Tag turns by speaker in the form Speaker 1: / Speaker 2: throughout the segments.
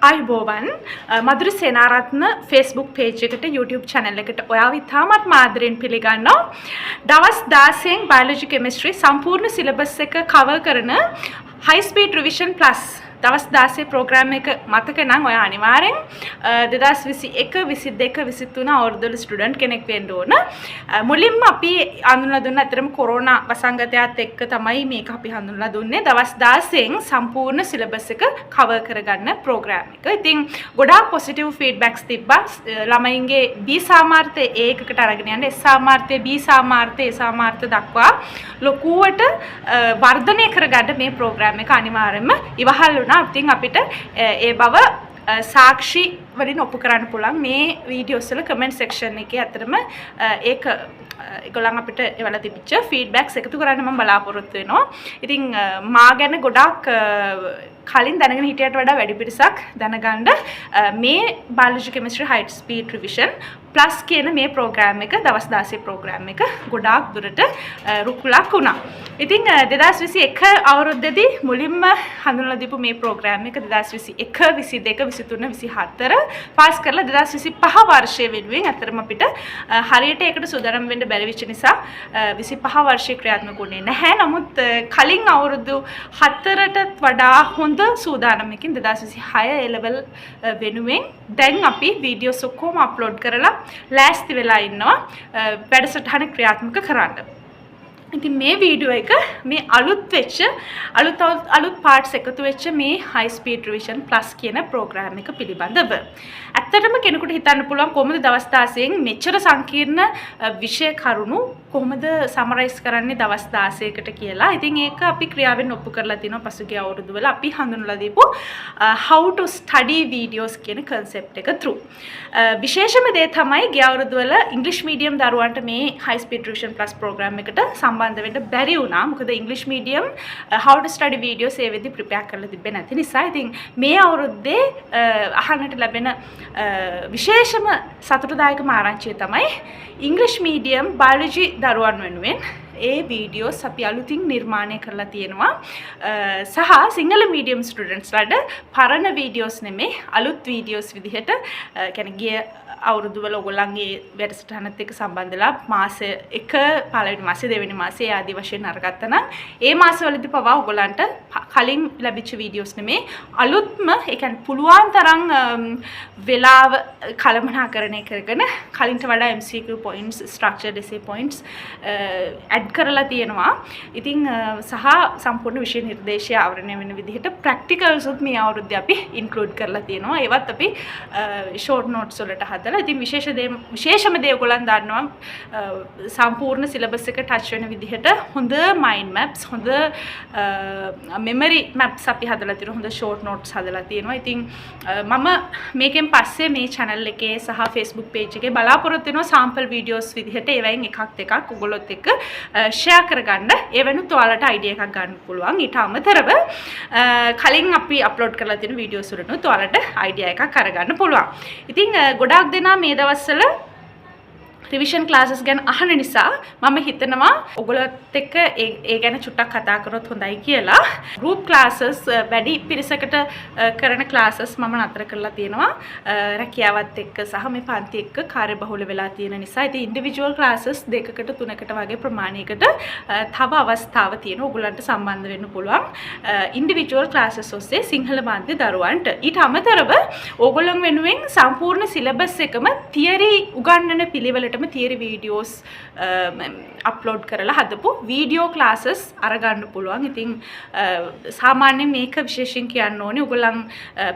Speaker 1: ආයුබෝවන්, මధుර Senaratne Facebook page එකට, YouTube channel එකට ඔයාව ඉතාමත් ආදරෙන් පිළිගන්නවා. දවස් 16න් බයොලොජි, කෙමිස්ට්‍රි සම්පූර්ණ සිලබස් එක කවර් කරන High Speed Revision Plus දවස් 16 ප්‍රෝග්‍රෑම් එක මතක නම් ඔයා අනිවාර්යෙන් 2021, 22, 23 අවුරුද්දවල ස්ටුඩන්ට් කෙනෙක් වෙන්න ඕන. මුලින්ම අපි හඳුන්වලා දුන්න අතරම කොරෝනා වසංගතයත් එක්ක තමයි මේක අපි හඳුන්වලා දුන්නේ. දවස් 16න් සම්පූර්ණ සිලබස් එක කවර් කරගන්න ප්‍රෝග්‍රෑම් එක. ඉතින් ගොඩාක් පොසිටිව් ෆීඩ්බැක්ස් තිබ්බා. ළමයින්ගේ B සාමාර්ථය A එකකට අරගෙන යන්න, S සාමාර්ථය, B සාමාර්ථය, A සාමාර්ථ දක්වා ලොකුවට වර්ධනය කරගන්න මේ ප්‍රෝග්‍රෑම් එක අනිවාර්යයෙන්ම ඉවහල් වුණා. ඉතින් අපිට ඒ බව සාක්ෂි වලින් ඔප්පු කරන්න පුළුවන් මේ වීඩියෝස් වල කමෙන්ට් සෙක්ෂන් එකේ ඇත්තටම ඒක ඒගොල්ලන් අපිට එවලා තිබිච්ච ෆීඩ්බැක්ස් එකතු කරන්න මම බලාපොරොත්තු වෙනවා. ඉතින් මා ගැන ගොඩාක් කලින් දැනගෙන හිටියට වඩා වැඩි පිරිසක් දැනගන්න මේ biology, chemistry high speed revision plus කියන මේ ප්‍රෝග්‍රෑම් එක, දවස් 16 ප්‍රෝග්‍රෑම් එක ගොඩාක් දුරට රුකුලක් වුණා. ඉතින් 2021 අවුරුද්දේදී මුලින්ම හඳුන්වලා දීපු මේ ප්‍රෝග්‍රෑම් එක 2021, 22, 23, 24 පාස් කරලා 2025 වර්ෂය වෙනුවෙන් ඇත්තටම අපිට හරියට ඒකට සූදානම් වෙන්න බැරි වෙච්ච නිසා 25 වර්ෂය ක්‍රියාත්මක වුණේ නැහැ. නමුත් කලින් අවුරුදු හතරටත් වඩා හොඳ සූදානමකින් 2026 ඒ ලෙවල් වෙනුවෙන් දැන් අපි වීඩියෝස් ඔක්කොම අප්ලෝඩ් කරලා ලෑස්ති වෙලා ඉන්නවා වැඩසටහන ක්‍රියාත්මක කරන්න. ඉතින් මේ වීඩියෝ එක මේ අලුත් වෙච්ච, අලුත් අලුත් පාර්ට්ස් එකතු වෙච්ච මේ High Speed Revision Plus කියන ප්‍රෝග්‍රෑම් එක පිළිබඳව. ඇත්තටම කෙනෙකුට හිතන්න පුළුවන් කොහොමද දවස් 16න් මෙච්චර සංකීර්ණ විෂය කරුණු කොහොමද සමරයිස් කරන්නේ දවස් 16කට කියලා. ඉතින් ඒක අපි ක්‍රියාවෙන් ඔප්පු කරලා තිනවා පසුගිය අවුරුදු වල අපි හඳුන්වලා දීපු how to study videos කියන කන්සෙප්ට් එක through. විශේෂම දේ තමයි ගිය අවුරුදු වල ඉංග්‍රීසි මීඩියම් දරුවන්ට මේ High Speed Revision Plus program එකට සම්බන්ධ වෙන්න බැරි වුණා. මොකද ඉංග්‍රීසි medium how to study videos ඒ වෙද්දි ප්‍රිපෙයාර් කරලා තිබ්බේ නැති නිසා. ඉතින් මේ අවුරුද්දේ අහන්නට ලැබෙන විශේෂම සතුටුදායකම ආරංචිය තමයි ඉංග්‍රීසි මීඩියම් බයොලොජි දරුවන් වෙනුවෙන් ඒ වීඩියෝස් අපි අලුතින් නිර්මාණය කරලා තියෙනවා සහ සිංහල මීඩියම් ස්ටුඩන්ට්ස්ලාට පරණ වීඩියෝස් නෙමෙයි, අලුත් වීඩියෝස් විදිහට, කියන්නේ ගිය අවුරුදු වල ඔයගොල්ලන්ගේ වැඩසටහනත් එක්ක සම්බන්ධ වෙලා මාස එක, පළවෙනි මාසේ, දෙවෙනි මාසේ ආදී වශයෙන් අරගත්තා නම් ඒ මාසවලදී පවා ඔයගොල්ලන්ට කලින් ලැබිච්ච වීඩියෝස් නෙමෙයි, අලුත්ම, ඒ කියන්නේ පුළුවන් තරම් වෙලාව කළමනාකරණය කරගෙන කලින්ට වඩා MCQ points, structured essay points add කරලා තියෙනවා. ඉතින් සහ සම්පූර්ණ විෂය නිර්දේශය ආවරණය වෙන විදිහට ප්‍රැක්ටිකල්ස් උත් මේ අවුරුද්දේ අපි ඉන්ක්ලූඩ් කරලා තියෙනවා. ඒවත් අපි ෂෝට් නෝට්ස් වලට හදලා, ඉතින් විශේෂ දේ, විශේෂම දේ ඔයගොල්ලන් දන්නවා, සම්පූර්ණ සිලබස් එක ටච් වෙන විදිහට හොඳ මයින්ඩ් මැප්ස්, හොඳ මෙමරි මැප්ස් අපි හදලා තියෙනවා. හොඳ ෂෝට් නෝට්ස් හදලා තියෙනවා. ඉතින් මම මේකෙන් පස්සේ මේ channel එකේ සහ Facebook page එකේ බලාපොරොත්තු වෙනවා සාම්පල් වීඩියෝස් විදිහට ඒවයින් එකක් දෙකක් ඔයගොල්ලොත් එක්ක ෂෙයා කරගන්න. ඒ වෙනුත් ඔයාලට අයිඩියා එකක් ගන්න පුළුවන්. ඊට අමතරව කලින් අපි අප්ලෝඩ් කරලා තියෙන වීඩියෝස් වලනුත් ඔයාලට අයිඩියා එකක් අරගන්න පුළුවන්. ඉතින් ගොඩාක් දෙනා මේ දවස්වල රිවිෂන් ක්ලාසස් ගැන අහන නිසා මම හිතනවා ඔයගොල්ලොත් එක්ක ඒ ඒ ගැන චුට්ටක් කතා කරොත් හොඳයි කියලා. ගෲප් ක්ලාසස්, වැඩි පිරිසකට කරන ක්ලාසස් මම නතර කරලා තියෙනවා. රැකියාවත් එක්ක සහ මේ පන්ති එක්ක කාර්යබහුල වෙලා තියෙන නිසා. ඉතින් ඉන්ඩිවිජුවල් ක්ලාසස් දෙකකට තුනකට වගේ ප්‍රමාණයකට තව අවස්ථාව තියෙනවා. ඔයගොල්ලන්ට සම්බන්ධ වෙන්න පුළුවන් ඉන්ඩිවිජුවල් ක්ලාසස් ඔස්සේ සිංහල මාධ්‍ය දරුවන්ට. ඊට අමතරව ඕගොල්ලන් වෙනුවෙන් සම්පූර්ණ සිලබස් එකම තියරි උගන්වන පිළිවෙලටම තියරි වීඩියෝස් අප්ලෝඩ් කරලා හදපු වීඩියෝ ක්ලාසස් අරගන්න පුළුවන්. ඉතින් සාමාන්‍යයෙන් මේක විශේෂයෙන් කියන්න ඕනේ, ඔයගොල්ලන්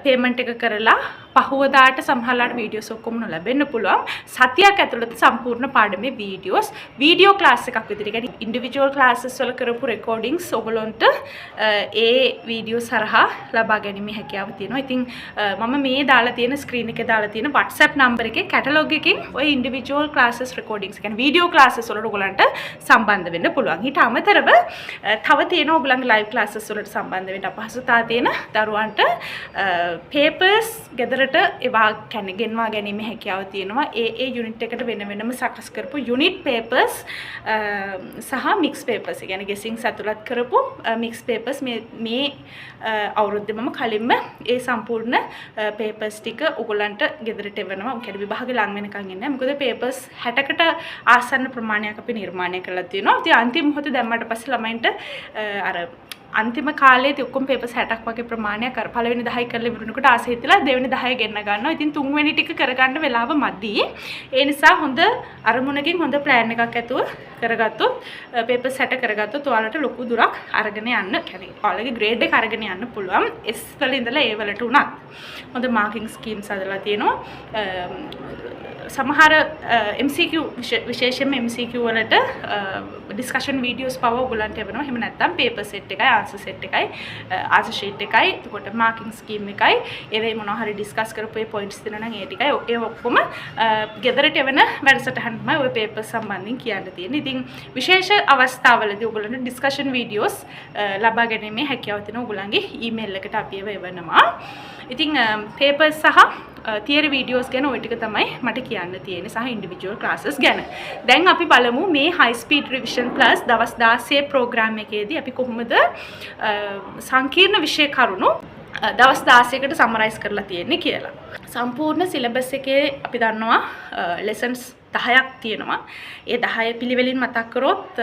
Speaker 1: පේමන්ට් එක කරලා පහුවදාට සමහරලාට වීඩියෝස් ඔක්කොම නොලැබෙන්න පුළුවන්. සතියක් ඇතුළත සම්පූර්ණ පාඩමේ වීඩියෝස් වීඩියෝ ක්ලාස් එකක් විදිහට, ඒ කියන්නේ ඉන්ඩිවිජුවල් ක්ලාසස් වල කරපු රෙකෝඩින්ග්ස් ඔයගොල්ලන්ට ඒ වීඩියෝස් හරහා ලබා ගැනීමේ හැකියාව තියෙනවා. ඉතින් මම මේ දාලා තියෙන ස්ක්‍රීන් එකේ දාලා තියෙන WhatsApp number එකේ කැටලොග් එකකින් ඔය ඉන්ඩිවිජුවල් ක්ලාසස් ක්ලාසස් රෙකෝඩින්ග්ස්, කියන්නේ වීඩියෝ ක්ලාසස් වලට ඔයගලන්ට සම්බන්ධ වෙන්න පුළුවන්. ඊට අමතරව තව තියෙනවා ඔයගලන්ගේ ලයිව් ක්ලාසස් වලට සම්බන්ධ වෙන්න අපහසුතා තියෙන දරුවන්ට පේපර්ස් ගෙදරට ඒවා කියන්නේ ගෙන්වා ගැනීමේ හැකියාව තියෙනවා. ඒ ඒ යුනිට් එකට වෙන වෙනම සකස් කරපු යුනිට් පේපර්ස් සහ මික්ස් පේපර්ස්, ඒ කියන්නේ ගෙසින්ග්ස් ඇතුළත් කරපු මික්ස් පේපර්ස් මේ මේ අවුරුද්දේ මම කලින්ම ඒ සම්පූර්ණ පේපර්ස් ටික ඔයගොල්ලන්ට ගෙදරට එවනවා. ඒ කියන්නේ විභාගෙ ලං වෙනකන් එන්නේ. මොකද පේපර්ස් 60කට ආසන්න ප්‍රමාණයක් අපි නිර්මාණය කරලා තියෙනවා. ඉතින් අන්තිම මොහොතේ දැම්මට පස්සේ ළමයින්ට අර අන්තිම කාලේදී ඔක්කොම පේපර්ස් 60ක් වගේ ප්‍රමාණයක් අර පළවෙනි 10 කරලා ඉවරනකොට ආස හිතලා දෙවෙනි 10 ගෙන්න ගන්නවා. ඉතින් තුන්වෙනි ටික කරගන්න වෙලාව මදි. ඒ නිසා හොඳ අරමුණකින් හොඳ ප්ලෑන් එකක් ඇතුව කරගත්තොත්, පේපර්ස් 60 කරගත්තොත් ඔයාලට ලොකු දුරක් අරගෙන යන්න, කියන්නේ ඔයාලගේ ග්‍රේඩ් එක අරගෙන යන්න පුළුවන්. S වල ඉඳලා A වලට උනත් හොඳ මාකින් ස්කීම්ස් හදලා තියෙනවා. සමහර MCQ, විශේෂයෙන්ම MCQ වලට ඩිස්කෂන් වීඩියෝස් පවා ඔයගොල්ලන්ට එවනවා. එහෙම නැත්නම් පේපර් සෙට් එකයි, ආන්සර් සෙට් එකයි, ආන්සර් ෂීට් එකයි, එතකොට මාකින් ස්කීම් එකයි, ඒවෙයි මොනවා හරි ඩිස්කස් කරපු ඒ පොයින්ට්ස් තියෙනවා නම් ඒ ටිකයි, ඒ ඔක්කොම ගෙදරට එවන වැඩසටහන තමයි ඔය පේපර් සම්බන්ධයෙන් කියන්න තියෙන්නේ. ඉතින් විශේෂ අවස්ථාවලදී ඔයගොල්ලන්ට ඩිස්කෂන් වීඩියෝස් ලබා ගැනීමේ හැකියාව තියෙනවා. ඔයගොල්ලන්ගේ ඊමේල් එකට අපි ඒව එවනවා. ඉතින් පේපර්ස් සහ තියරි වීඩියෝස් ගැන ඔය ටික තමයි මට කියන්න තියෙන්නේ සහ ඉන්ඩිවිජුවල් ක්ලාසස් ගැන. දැන් අපි බලමු මේ හයි ස්පීඩ් රිවිෂන් ප්ලස් දවස් 16 ප්‍රෝග්‍රෑම් එකේදී අපි කොහොමද සංකීර්ණ විෂය කරුණු දවස් 16කට සමරයිස් කරලා තියෙන්නේ කියලා. සම්පූර්ණ සිලබස් එකේ අපි දන්නවා ලෙසන්ස් 10ක් තියෙනවා. ඒ 10 පිළිවෙලින් මතක් කරොත්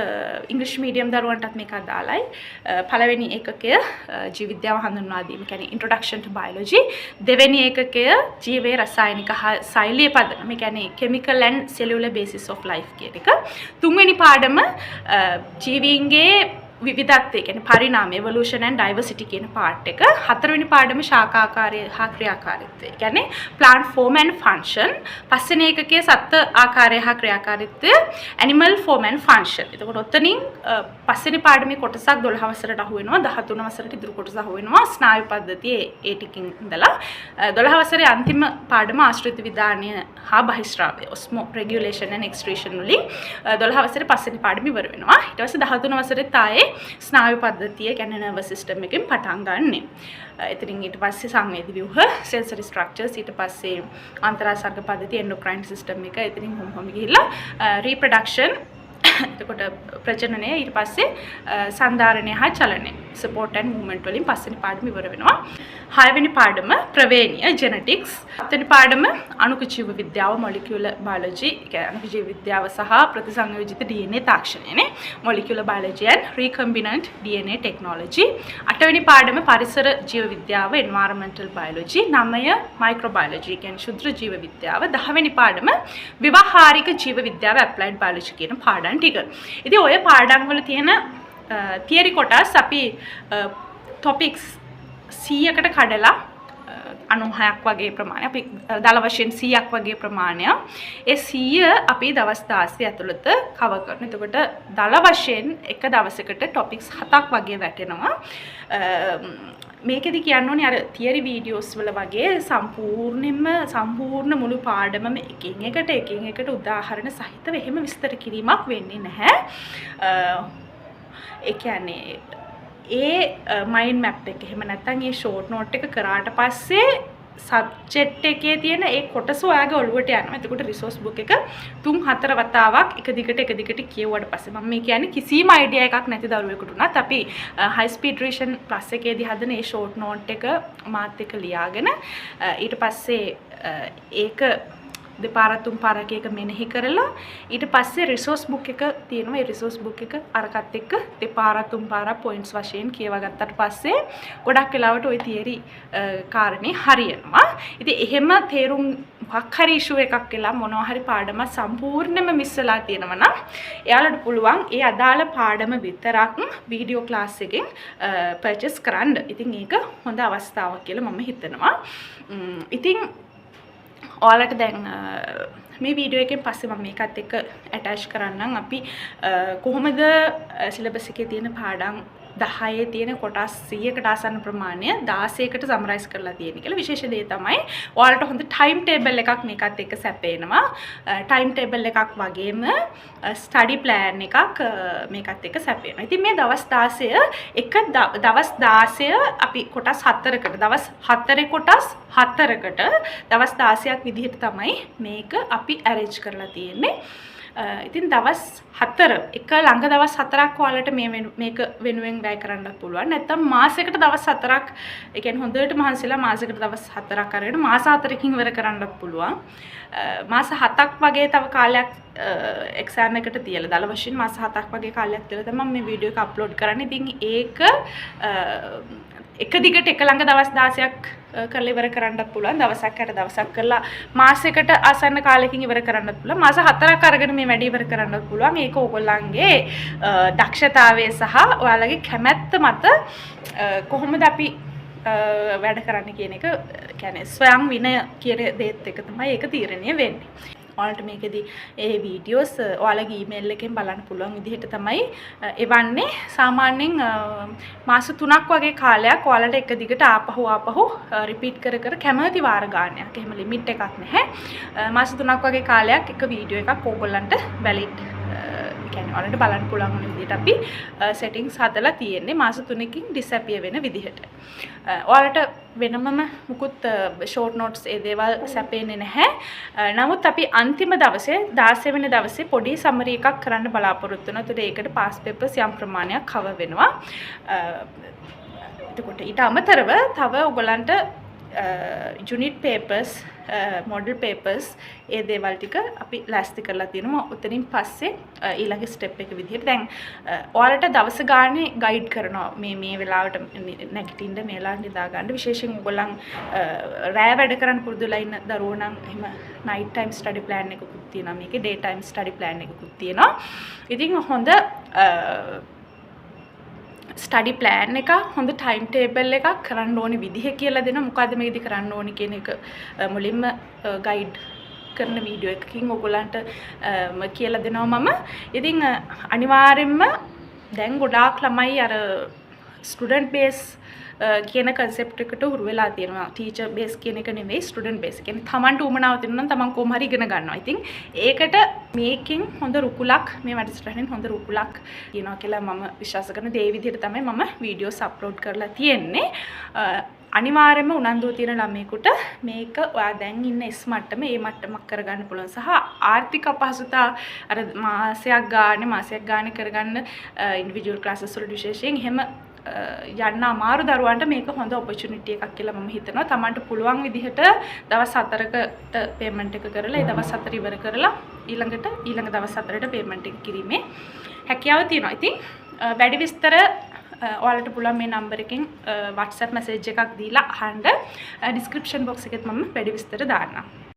Speaker 1: ඉංග්‍රීසි මීඩියම් දරුවන්ටත් මේක අදාළයි. පළවෙනි ඒකකය ජීව විද්‍යාව හඳුන්වා දීම, කියන්නේ ඉන්ට්‍රොඩක්ෂන් ටු බයොලොජි. දෙවෙනි ඒකකය ජීවයේ රසායනික හා සෛලීය පදනම, ඒ කියන්නේ chemical and cellular basis of life කියන එක. තුන්වෙනි පාඩම ජීවීන්ගේ විවිධත්වය, කියන්නේ පරිණාමය, evolution and diversity කියන පාර්ට් එක. හතරවෙනි පාඩම ශාඛාකාරය හා ක්‍රියාකාරීත්වය, කියන්නේ plant form and function. පස්වෙනි ඒකකයේ සත්ව ආකාරය හා ක්‍රියාකාරීත්වය, animal form and function. එතකොට ඔතනින් පස්වෙනි පාඩමේ කොටසක් 12 වසරට අහු වෙනවා. 13 වසරට ඉදිරි කොටස අහු වෙනවා ස්නායු පද්ධතිය ඒ ටිකින් ඉඳලා. 12 වසරේ අන්තිම පාඩම ආශ්‍රිත විදානය හා බහිස්රාවය, ඔස්මෝ රෙගියුලේෂන් ඇන්ඩ් එක්ස්ක්‍රීෂන් වලින් 12 වසරේ පස්වෙනි පාඩම ඉවර වෙනවා. ඊට පස්සේ 13 වසරෙත් ආයේ ස්නායු පද්ධතිය, කියන්නේ නර්වස් සිස්ටම් එකෙන් පටන් ගන්නෙ. එතනින් ඊට පස්සේ සංවේදී ව්‍යුහ, සෙන්සරි ස්ට්‍රක්චර්ස්, ඊට පස්සේ අන්තරාසර්ග පද්ධතිය, එන්ඩෝක්‍රයින් සිස්ටම් එක, එතනින් හොම් හොම් ගිහිල්ලා රීප්‍රොඩක්ෂන්, එතකොට ප්‍රජනනය, ඊට පස්සේ සන්ධාරණය හා චලනය, සපෝට් ඇන්ඩ් මූව්මන්ට් වලින් පස්වෙනි පාඩම ඉවර වෙනවා. හයවෙනි පාඩම ප්‍රවේණිය, ජෙනටික්ස්. හත්වෙනි පාඩම අණුක ජීව විද්‍යාව, මොලිකියුලර් බයොලොජි, ඒ කියන්නේ අණුක ජීව විද්‍යාව සහ ප්‍රතිසංයෝජිත DNA තාක්ෂණය නේ. Molecular biology and recombinant DNA technology. අටවෙනි පාඩම පරිසර ජීව විද්‍යාව, එන්වයරන්මන්ටල් බයොලොජි. නවය මයික්‍රෝබයොලොජි, කියන්නේ ක්ෂුද්‍ර ජීව විද්‍යාව. 10වෙනි පාඩම ව්‍යවහාරික ජීව විද්‍යාව, ඇප්ලයිඩ් බයොලොජි කියන පාඩම් ටික. ඉතින් ඔය පාඩම් වල තියෙන තියරි කොටස් අපි ටොපික්ස් 100කට කඩලා, 96ක් වගේ ප්‍රමාණය, අපි දල වශයෙන් 100ක් වගේ ප්‍රමාණයක්, ඒ 100 අපි දවස් 16 ඇතුළත කවර් කරනවා. එතකොට දල වශයෙන් එක දවසකට ටොපික්ස් 7ක් වගේ වැටෙනවා. මේකෙදි කියන්න ඕනේ අර තියරි වීඩියෝස් වල වගේ සම්පූර්ණයෙන්ම සම්පූර්ණ මුළු පාඩමම එකින් එකට එකින් එකට උදාහරණ සහිතව එහෙම විස්තර කිරීමක් වෙන්නේ නැහැ. ඒ කියන්නේ ඒ මයින්ඩ් මැප් එක එහෙම නැත්නම් ඒ ෂෝට් නෝට් එක කරාට පස්සේ සබ්ජෙක්ට් එකේ තියෙන ඒ කොටස ඔයාගේ ඔළුවට යනවා. එතකොට රිසෝස් බුක් එක තුන් හතර වතාවක් එක දිගට එක දිගට කියුවට පස්සේ, මම මේ කියන්නේ කිසිම අයිඩියා එකක් නැති දරුවෙකුට උනත්, අපි හයි ස්පීඩ් රිවිෂන් ප්ලස් එකේදී හදන ඒ ෂෝට් නෝට් එක මාත් එක්ක ලියාගෙන ඊට පස්සේ ඒක දෙපාරක් තුන් පාරක් ඒක මෙනෙහි කරලා, ඊට පස්සේ රිසෝස් බුක් එක තියෙනවා. ඒ රිසෝස් බුක් එක අරකත් එක්ක දෙපාරක් තුන් පාරක් පොයින්ට්ස් වශයෙන් කියවා ගත්තට පස්සේ ගොඩක් වෙලාවට ඔය තියරි කාරණේ හරියනවා. ඉතින් එහෙම තේරුම් මොකක් හරි ඉෂුව එකක් වෙලා මොනවා හරි පාඩමක් සම්පූර්ණයෙන්ම මිස් වෙලා තියෙනවා නම් එයාලට පුළුවන් ඒ අදාළ පාඩම විතරක් වීඩියෝ ක්ලාස් එකෙන් පර්චේස් කරන්න. ඉතින් ඒක හොඳ අවස්ථාවක් කියලා මම හිතනවා. ඉතින් ඔයාලට දැන් මේ වීඩියෝ එකෙන් පස්සේ මම මේකත් එක්ක ඇටච් කරන්නම් අපි කොහොමද සිලබස් එකේ තියෙන පාඩම් 10 තියෙන කොටස් 100කට ආසන්න ප්‍රමාණය 16කට සමරයිස් කරලා තියෙන කියලා. විශේෂ දේ තමයි ඔයාලට හොඳ ටයිම් ටේබල් එකක් මේකත් එක්ක සැපේනවා. ටයිම් ටේබල් එකක් වගේම ස්ටඩි ප්ලෑන් එකක් මේකත් එක්ක සැපේනවා. ඉතින් මේ දවස් 16 එක දවස් 16 අපි කොටස් හතරකට, දවස් හතරේ කොටස් හතරකට දවස් 16ක් විදිහට තමයි මේක අපි ඇරේන්ජ් කරලා තියෙන්නේ. ඉතින් දවස් 4 එක ළඟ දවස් 4ක් ඔයාලට මේක වෙනුවෙන් වැය කරන්නත් පුළුවන්. නැත්නම් මාසෙකට දවස් 4ක්, ඒ කියන්නේ හොඳට මහන්සිලා මාසෙකට දවස් 4ක් අරගෙන මාස 4කින් ඉවර කරන්නත් පුළුවන්. මාස 7ක් වගේ තව කාලයක් එක්සෑම් එකට තියලා, දල වශයෙන් මාස 7ක් වගේ කාලයක් තියලා තමයි මම මේ වීඩියෝ එක අප්ලෝඩ් කරන්නේ. ඉතින් ඒක එක දිගට එක ළඟ දවස් 16ක් කරලා ඉවර කරන්නත් පුළුවන්. දවසක් හැර දවසක් කරලා මාසයකට ආසන්න කාලෙකින් ඉවර කරන්නත් පුළුවන්. මාස 4ක් අරගෙන මේ වැඩ ඉවර කරන්නත් පුළුවන්. ඒක ඕගොල්ලන්ගේ දක්ෂතාවය සහ ඔයාලගේ කැමැත්ත මත කොහොමද අපි වැඩ කරන්න කියන එක, කියන්නේ ස්වයං විනය කියන දේත් එක තමයි ඒක තීරණය වෙන්නේ. ඔයාලට මේකෙදි ඒ වීඩියෝස් ඔයාලගේ ඊමේල් එකෙන් බලන්න පුළුවන් විදිහට තමයි එවන්නේ. සාමාන්‍යයෙන් මාස 3ක් වගේ කාලයක් ඔයාලට එක දිගට ආපහු ආපහු රිපීට් කර කර කැමති වාර ගානයක්. එහෙම ලිමිට් එකක් නැහැ. මාස 3ක් වගේ කාලයක් එක වීඩියෝ එකක් ඕගොල්ලන්ට වැලිඩ්, ඒ කියන්නේ ඔයාලට බලන්න පුළුවන් වෙන විදිහට අපි සෙටින්ග්ස් හදලා තියෙන්නේ, මාස 3කින් ඩිසැපියර් වෙන විදිහට. ඔයාලට වෙනමම මුකුත් ෂෝට් නෝට්ස් ඒ දේවල් සැපෙන්නේ නැහැ. නමුත් අපි අන්තිම දවසේ, 16 වෙනි දවසේ පොඩි සමරි එකක් කරන්න බලාපොරොත්තු වෙනවා. ඒතකොට ඒකට පාස් පේපර්ස් යම් ප්‍රමාණයක් කවර් වෙනවා. එතකොට ඊට අමතරව තව ඔයගොල්ලන්ට යුනිට් පේපර්ස්, මොඩල් පේපර්ස් ඒ දේවල් ටික අපි ලෑස්ති කරලා තියෙනවා. ඔතනින් පස්සේ ඊළඟ ස්ටෙප් එක විදිහට දැන් ඔයාලට දවස ගානේ ගයිඩ් කරනවා, මේ මේ වෙලාවට නැගිටින්න, මේ වෙලාවට නිදා ගන්න. විශේෂයෙන් ඔයගොල්ලන් රෑ වැඩ කරන්න පුරුදු වෙලා ඉන්න දරුවෝ නම් එහෙම නයිට් ටයිම් ස්ටඩි ප්ලෑන් එකකුත් තියෙනවා මේකේ, ඩේ ටයිම් ස්ටඩි ප්ලෑන් එකකුත් තියෙනවා. ඉතින් හොඳ ස්ටඩි ප්ලෑන් එකක්, හොඳ ටයිම් ටේබල් එකක්, කරන්න ඕනි විදිහ කියලා දෙනවා. මොකද්ද මේකෙදි කරන්න ඕනි කියන එක මුලින්ම ගයිඩ් කරන වීඩියෝ එකකින් ඔයගොල්ලන්ට කියලා දෙනවා මම. ඉතින් අනිවාර්යෙන්ම දැන් ගොඩාක් ළමයි අර ස්ටුඩන්ට් බේස් කියන කන්සෙප්ට් එකට හුරු වෙලා තියෙනවා. ටීචර් බේස් කියන එක නෙවෙයි, ස්ටුඩන්ට් බේස්. කියන්නේ තමන්ට උවමනාව තියෙනවා නම් තමන් කොහොම හරි ඉගෙන ගන්නවා. ඉතින් ඒකට මේකෙන් හොඳ රුකුලක්, මේ වැඩසටහනෙන් හොඳ රුකුලක් තියෙනවා කියලා මම විශ්වාස කරනවා. ඒ විදිහට තමයි මම වීඩියෝස් අප්ලෝඩ් කරලා තියෙන්නේ. අනිවාර්යයෙන්ම උනන්දුව තියෙන ළමයෙකුට මේක ඔයා දැන් ඉන්න S මට්ටම ඒ මට්ටමක් කරගන්න පුළුවන් සහ ආර්ථික අපහසුතා අර මාසයක් ගානේ කරගන්න ඉන්ඩිවිජුවල් ක්ලාසස් වලට විශේෂයෙන් එහෙම යන්න අමාරු දරුවන්ට මේක හොඳ ඔපචුනිටි එකක් කියලා මම හිතනවා. තමන්ට පුළුවන් විදිහට දවස් 4කට පේමන්ට් එක කරලා, ඒ දවස් 4 ඉවර කරලා ඊළඟට ඊළඟ දවස් 4ට පේමන්ට් එක කිරීමේ හැකියාව තියෙනවා. ඉතින් වැඩි විස්තර ඔයාලට පුළුවන් මේ නම්බර් එකෙන් WhatsApp message එකක් දීලා අහන්න. ඩිස්ක්‍රිප්ෂන් බොක්ස් එකෙත් මම වැඩි විස්තර දාන්නම්.